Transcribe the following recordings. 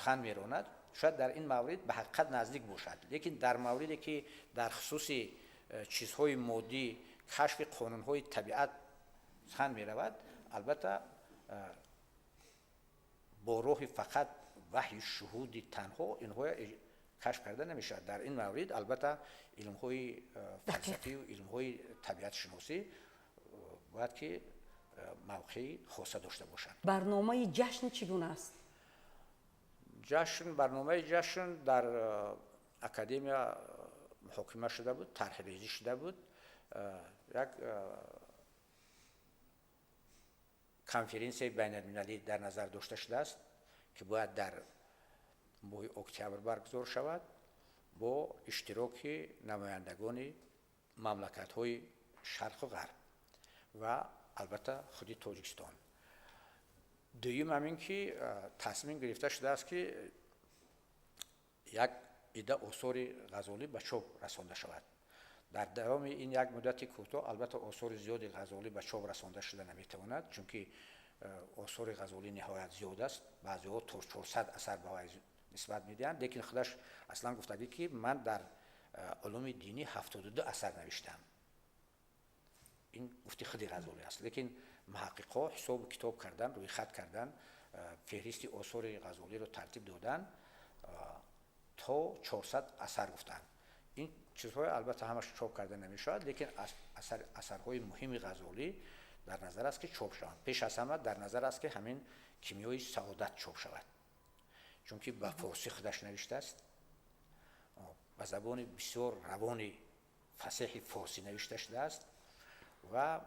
Сухан меронад, шояд дар ин маврид ба ҳақиқат наздик бошад, лекин дар мавриде ки дар хусуси чизҳои моддӣ, кашфи қонунҳои табиат сухан меравад, албатта бо роҳи фақат ваҳю шуҳуди танҳо инҳоя кашф карда намешавад. Дар ин маврид албатта илмҳои фалсафию илмҳои табиатшиносӣ бояд ки мавқеи хоса дошта бошанд. Барномаи ҷашн чӣ гуна аст? Ҷашн, барномаи ҷашн дар академия муҳокима шуда буд, тарҳрезӣ шуда буд. Як конференсияи байналмилалӣ дар назар дошта шудааст, ки бояд дар моҳи октябр баргузор шавад бо иштироки намояндагони мамлакатҳои Шарқу Ғарб ва албатта худи Тоҷикистон. Дуюм ҳамин ки тасмим гирифта шудааст, ки як ида осори Ғазолӣ ба чоп расонда шавад. Дар давоми ин як муддати кӯтоҳ албатта осори зиёди Ғазолӣ ба чоп расонда шуда наметавонад, чунки осори Ғазолӣ ниҳоят зиёд аст. Баъзеҳо то 400 асар ба вай нисбат медиҳанд, лекин худаш аслан гуфтагӣ, ки ман дар улуми динӣ 72 асар навиштам. Ин гуфти худи Ғазолӣ аст, лекин муҳаққиқҳо ҳисобу китоб кардан, рӯйхат кардан, феҳристи осори Ғазолиро тартиб додан, то 400 асар гуфтанд. Ин чизҳое албатта ҳамаш чоп карда намешавад, лекин асарҳои муҳими Ғазолӣ дар назар аст, ки чоп шаванд. Пеш аз ҳама дар назар аст, ки ҳамин «Кимиёи саодат» чоп шавад, чунки ба форсӣ худаш навиштааст, ба забони бисёр равони фасеҳи форсӣ навишта шудааст ва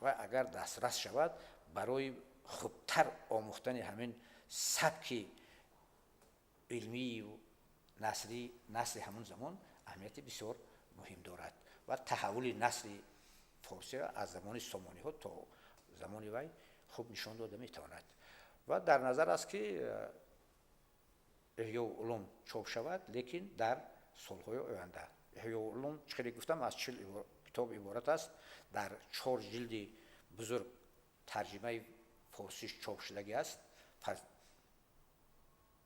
агар дастрас шавад, барои хубтар омӯхтани ҳамин сабки илмию насри насри ҳамон замон аҳамияти бисёр муҳим дорад ва таҳаввули насри форсиро аз замони Сомониҳо то замони вай хуб нишон дода метавонад. Ва дар назар аст, ки «Эҳёи улум» чоп шавад, лекин дар солҳои оянда. «Эҳёи улум», чӣ хеле гуфтам, аз 40 китоб иборат аст. Дар чор ҷилди бузург тарҷимаи форсиш чоп шудагӣ аст,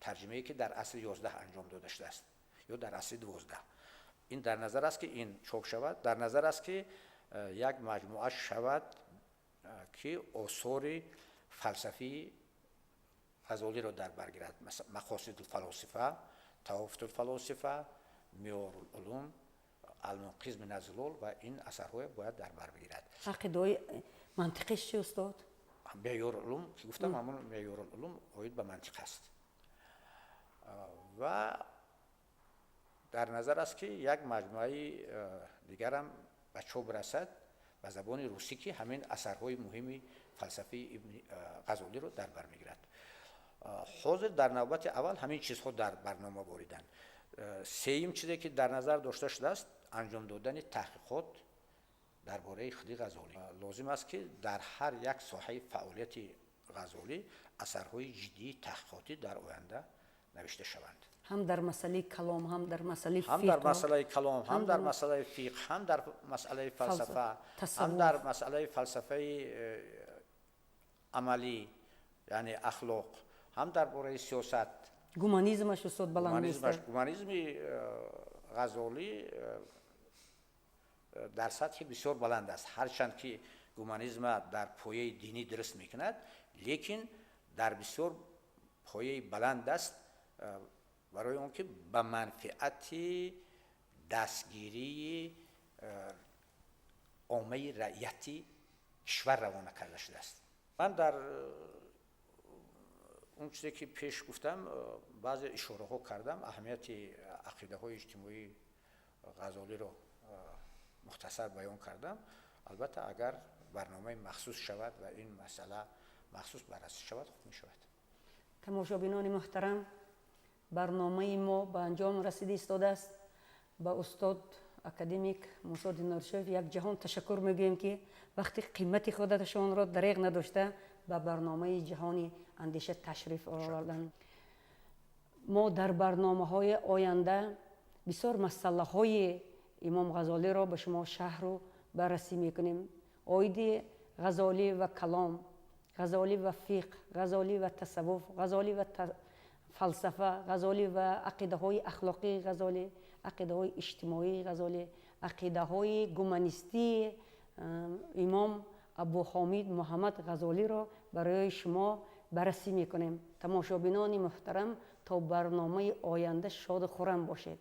тарҷимае ки дар асри 11 анҷом дода шудааст ё дар асри 12. Ин дар назар аст, ки ин чоп шавад. Дар назар аст, ки як маҷмӯа шавад, ки осори фалсафии Ғазолиро дар бар гирад: «Мақосидулфалосифа», «Таҳофутулфалосифа», «Меъёрул улум», «Алмунқиз мина зулол» ва ин асарҳое бояд дар бар бигирад. Ақидаҳои мантиқиш чи, устод? «Меъёрул улум» ки гуфтам, ҳамон «Меъёрул улум» оид ба мантиқ аст. Ва дар назар аст, ки як маҷмӯаи дигарам ба чоп расад ба забони русӣ, ки ҳамин асарҳои муҳими фалсафии ибни Ғазолиро дар бар мегирад. Ҳозир дар навбати аввал ҳамин чизҳо дар барнома вориданд. Сеюм чизе ки дар назар дошта шудааст, анҷом додани таҳқиқот дар бораи худи Ғазолӣ. Лозим аст, ки дар ҳар як соҳаи фаъолияти Ғазолӣ асарҳои ҷиддии таҳқиқотӣ дар оянда навишта шаванд. Ҳам дар масъалаи калом, ҳам дар масъалаи ҳам дар масъалаи калом, ҳам дар масъалаи фиқҳ, ҳам дар масъалаи фалсафа, ҳам дар масъалаи фалсафаи амалӣ, яъне ахлоқ, ҳам дар бораи сиёсат. Гуманизмаш, устод, баланд. Гуманизми Ғазолӣ дар сатҳи бисёр баланд аст. Ҳарчанд ки гуманизма дар пояи динӣ дуруст мекунад, лекин дар бисёр пояи баланд аст, барои он ки ба манфиати дастгирии оммаи раияти кишвар равона карда шудааст. Ман дар он чизе ки пеш гуфтам, баъзе ишораҳо кардам, аҳамияти ақидаҳои иҷтимоии Ғазолиро мухтасар баён кардам. Албатта, агар барномаи махсус шавад ва ин масъала махсус баррасӣ шавад, хуб мешавад. Тамошобинони муҳтарам, барномаи мо ба анҷом расида истодааст. Ба устод академик Мусо Диноршоев як ҷаҳон ташаккур мегӯем, ки вақти қимати худашонро дареғ надошта, ба барномаи «Ҷаҳони андеша» ташриф оварданд. Мо дар барномаҳои оянда бисёр масъалаҳои имом Ғазолиро ба шумо шарҳу баррасӣ мекунем: оиди Ғазолӣ ва калом, Ғазолӣ ва фиқҳ, Ғазолӣ ва тасаввуф, Ғазолӣ ва Фалсафа Ғазолӣ ва ақидаҳои ахлоқии Ғазолӣ, ақидаҳои иҷтимоии Ғазолӣ, ақидаҳои гуманистии имом Абуҳомид Муҳаммад Ғазолиро барои шумо баррасӣ мекунем. Тамошобинони муҳтарам, то барномаи оянда шоду хуррам бошед.